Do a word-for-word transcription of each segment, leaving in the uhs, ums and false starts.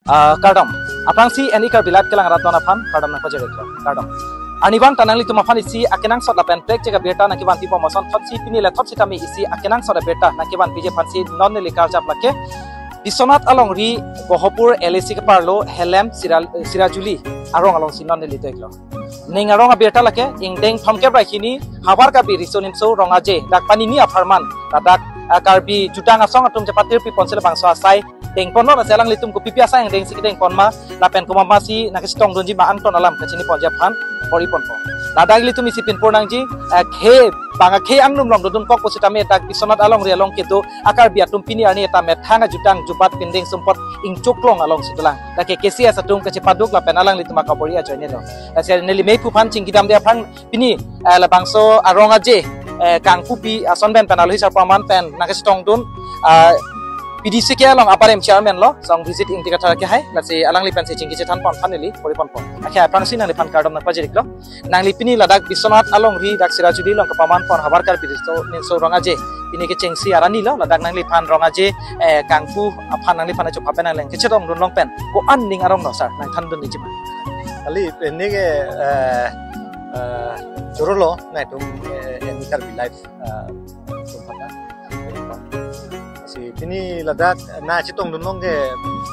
Ah, kardom. Aphrangsi N E Karbi Live kelang arat non aphan kardom nangpajir-iklo. Kardom. Arnivang ta nanglitum aphan isi akenangsot lapen prekjak abirta nangkevan pibom ason thotsi pini le thot sitame isi akenangsot abirta nangkevan piji aphansi non neli karjap lake Biswanath alongri Gohapur L A C keparlo Helem Sira-, Sirajuli arong alongsi non neli do-iklo. Ning arong abirta lake ingdeng thomkep ra hini Havar Karbi Riso Nimso Rong Aje dak panini apharman ladak, ah, Karbi jutang asong atum chepatir piponsi labangso asai dengponlo, lasi alanglitum kopipi asai angdengsi kedengpon ma lapen komat masi nangkachetongdunji ma angton alam kachiniponji aphan bor-iponpo. Ladak ilitum isi pinpur nangji, eh, khei bang akhei anglum along dodun kok pusitame dak Biswanath alongri along kedo a-Karbi atum pini arni ta methang ajutang jubat pindeng sumpot ingchoklong alongsi dolang. Lake K C S atum kachepaduk lapen alanglitum akabor-i ajoinelo. Lasi neli mei phuphan chingkidamde aphrang pini, eh, labangso arong aje, eh, kangpupi ason pen pen alohi sarpaman pen nangkachetongdun, ah, P D C K along abarim chairman lo, song Visit Ingti Kathar ke hai, lasi alangli pensi chingki chethanpon aphan neli bor-iponpo. Akhei aphrangsi nangliphan kardom nangpajir-iklo. Nangli pini ladak Biswanath alongri dak Sirajuli along kepamanpon Havar Karbi Riso Nimso Rong Aje pini kechengsi arni lo, ladak nangliphan Rong Aje, eh, kangpu aphan nangliphan achup hapen nangleng kachetongdun long pen ko-an ning arong lo sir, nangthandun niji ma? Kali, pini ke, eh, eh, choro lo, nangtum, eh, N E Karbi Live, eh, atum aphan. Si pini ladak nangchetongdun long ke,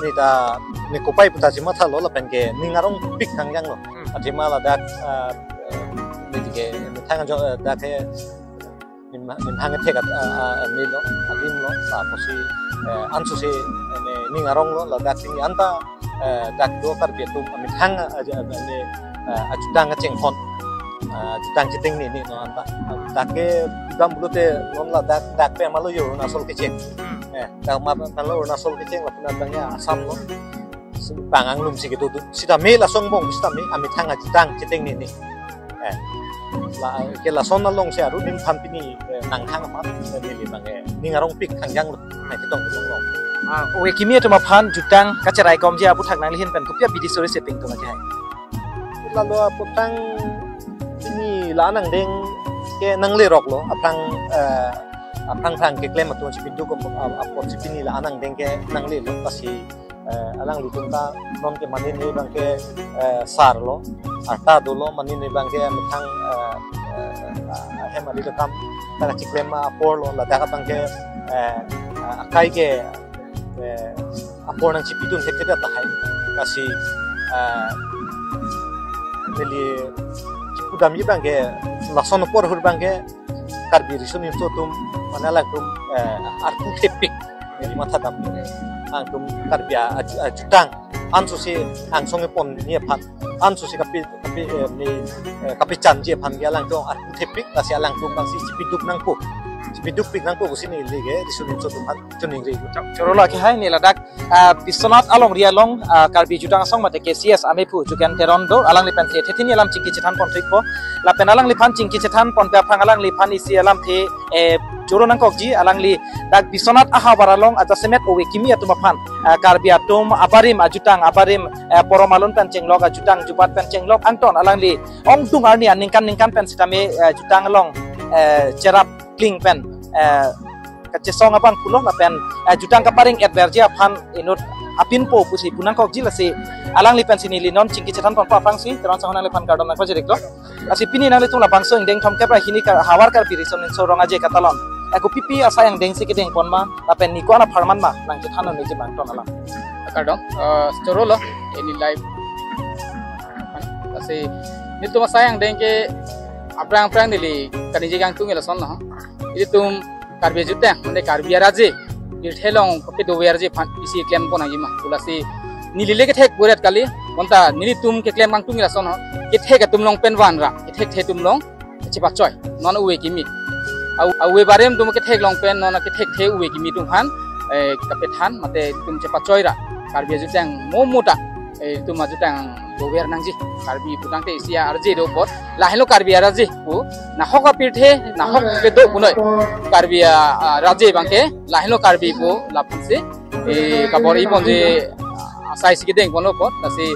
ni ta, ni kopai puta si mathalo lapen ke ning arongpik thangjang lo. Hmm. Athema ladak, eh, eh, ni ke methang ajo, eh, dak ke ning, ning hang thek at, eh, eh, ni lo, adim lo, sa pusi, eh, ansu si, eh, ni ning arong lo, ladak si anta, eh, dak do Karbi atum amethang, eh, aja, eh, ni, eh, ajutang kachengpon, eh, ajutang chetengneni no anta. Dak ke dam pulote non ladak, dak pen ma lo yo Arunachal kecheng. Hmm. Eh, dak ma pen lo Arunachal kecheng lapen abangke Assam lo. Bang anglum si kedo do. Sitame lason angbong sitame amethang ajutang chetengneni. Eh, la, ke lason alongsi aru ning than pini, eh, nanghang aphan, eh, neli abangke ning arongpik thangjang lo, nangchetongdun long. Ah, ove kimi atum aphan jutang kacheraikomji aputhak nangli ahin pen kopi abidi suri si pingtung ake hai? Lalo aputhak pini la-an angdeng ke nanglerok lo, aphrang, eh, aphrang phrang keklem atum chepiduk, ap-, apot si pini la-an angdeng ke nanglelo, lasi eh, alanglitum ta non ke manini abangke, eh, sar lo, arta dolo, manini abangke methang, eh, eh, ahem ari akam ta kachiklem apor lo, ladak abangke, eh, akai ke, eh, apor nangchipidun thekthe tahai. Lasi, eh, neli chipudamji abangke lason apor ahut abangke Karbi Riso Nimso atum, mane alangtum, eh, arpu thepik, neli mathadam. Alangtum Karbi a-, aju-, ajutang, ansu si angsong ponji aphan, ansu si kapi, kapi, eh, ni, eh, kapechanji aphan ke alangtum arpu thepik, lasi alangtum abangsi chipiduk nangpo, chipidukpik nangpo pusi neli ke Riso Nimso atum aphan choningri. Choro lo ake hai, ni ladak ah, Biswanath alongri along, ah, Karbi jutang asong mate K C S amephu Jugen Teron do, alangli pensi thethe ni alam chingki chethanpon thikpo. Lapen alangliphan chingki chethanponpe aphrang alangliphan isi alamthe, eh, choro nangkokji, alangli dak Biswanath ahavar along ajasemet ove kimi atum aphan, ah, Karbi atum abarim ajutang, abarim, eh, porom alun pen chenglok, ajutang jubat pen chenglok angton alangli ongdung arni aningkan ningkan pen sitame, eh, jutang along, eh, cherap kling pen, eh, kachesong abang pulo lapen, eh, jutang kaparing-etverji aphan inut apinpo pusi pu nangkokji, lasi alangli pensi neli non chingki chethanponpo aphrangsi Teron sahon nangliphan kardom nangpajir-iklo. Lasi pini nanglitum labangso ingdeng thomkep ra hini ka Havar Karbi Riso Nimso Rong Aje katalon, eh, kopipi asai angdengsi kedengpon ma lapen ni ko-an apharman ma nangchethan nangji ma angton alam. Kardom, eh, choro lo, N E Live. Lasi nelitum asai angdeng ke aphrang aphrang neli kaningje kangtung lason lo. Ilitum Karbi ajutang, mane Karbi araje, pirthe along kapedoverji aphan isi klempon nangji ma. Lasi neli le kethek buret kali, bonta nelitum keklem kangtung lason ho, kethek atum along pen vanra, kethekthe atum along chepachoi, non ove kimi. Au, ove barim atum kethek along pen, non kethekthe ove kimi atum aphan, eh, kapethan, mate itum chepachoi ra. Karbi ajutang momo ta, eh, itum ajutang dover nangji. Karbi putangte isi araje do apot. Lahenlo Karbi araje pu. Nahok apirthe, nahok kedo punoi. Karbi a, a, araje abangke, lahenlo Karbi pu, laphansi, eh, kabor-iponji, ah, asai si kedengponlo apot. Lasi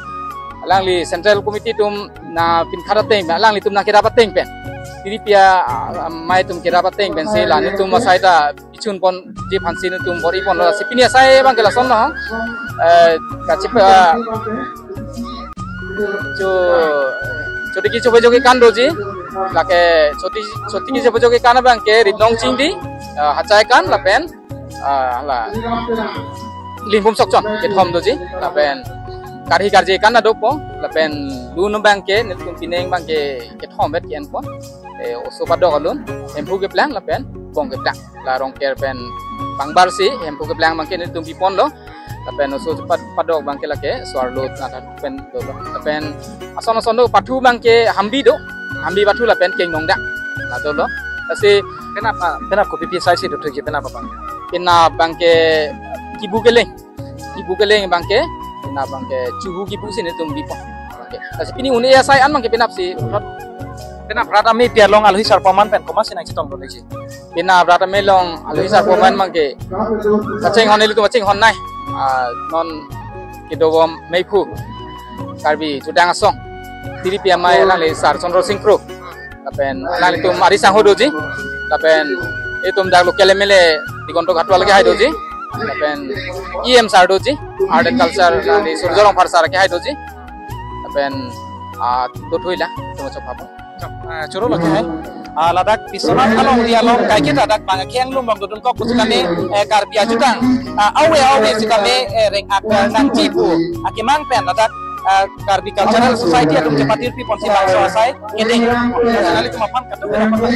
alangli Central Committee atum nangpinkhat ateng, alanglitum nangkerap ateng pen. Tiripi a, ah, amei atum kerap ateng pensi, la nelitum asai ta chun ponji aphansi nelitum bor-i ponlo. Si pini asai abangke lason lo. Eh, kachip, eh, cho, chotiki chopejo kekan doji. Lake choti, chotiki chopejo kekan abangke rit nong chingdi, eh, hachai kan lapen, ah, la Lingbum Sokchon kethom doji. Lapen karhi karje kekan dopo. Lapen dun abangke nelitum pining abangke kethom vet ke-en pon. Eh, oso padok alun, Hemphu keplang lapen Bong keplang. La Rongker pen bangbar si Hemphu keplang abangke nelitum pi ponlo. Lapen oso pad-, padok abangke lake so-arlo nata pen dolo. Lapen ason ason do, pathu abangke Hambi do. Hambi pathu lapen Keng Nongda. Na dolo. Lasi penap, ah, penap kopi pi asai si dothuji penap abang? Penap abangke Kibu Keleng. Kibu Keleng abangke, penap abangke Chuhu Kibu si nelitum bi pon. Oke. Lasi pini un-e asai an abangke penap si, penap rat amei pi along alohi sarpo aman pen komatsi nangchetong doji? Penap rat amei along alohi sarpo aman abangke kachinghon, nelitum kachinghon nai. Ah, non kedobom meiphu Karbi Jutang Asong, tiripi amei alangli Sar Chandra Sing Kro. Lapen alanglitum ari sangho doji. Lapen itum dak local M L A Diganta Khatwal kehai doji. Lapen E M sir doji. Art and Culture alangli Surjya Rongphar sir kehai doji. Lapen, ah, dothuila, itum chok papo. Ah, choro lake hai. Ah, ladak Biswanath alongri along kaiketa dak bang akheng lum bang dodun kok pu sitame, eh, Karbi ajutang, ah, awe awe sitame, eh, reng-ak, eh, nangji pu akemang pen ladak, ah, Karbi Cultural Society atum kepatirpi ponsi bangso asai kedeng. Personally, itum aphan katu kenapa?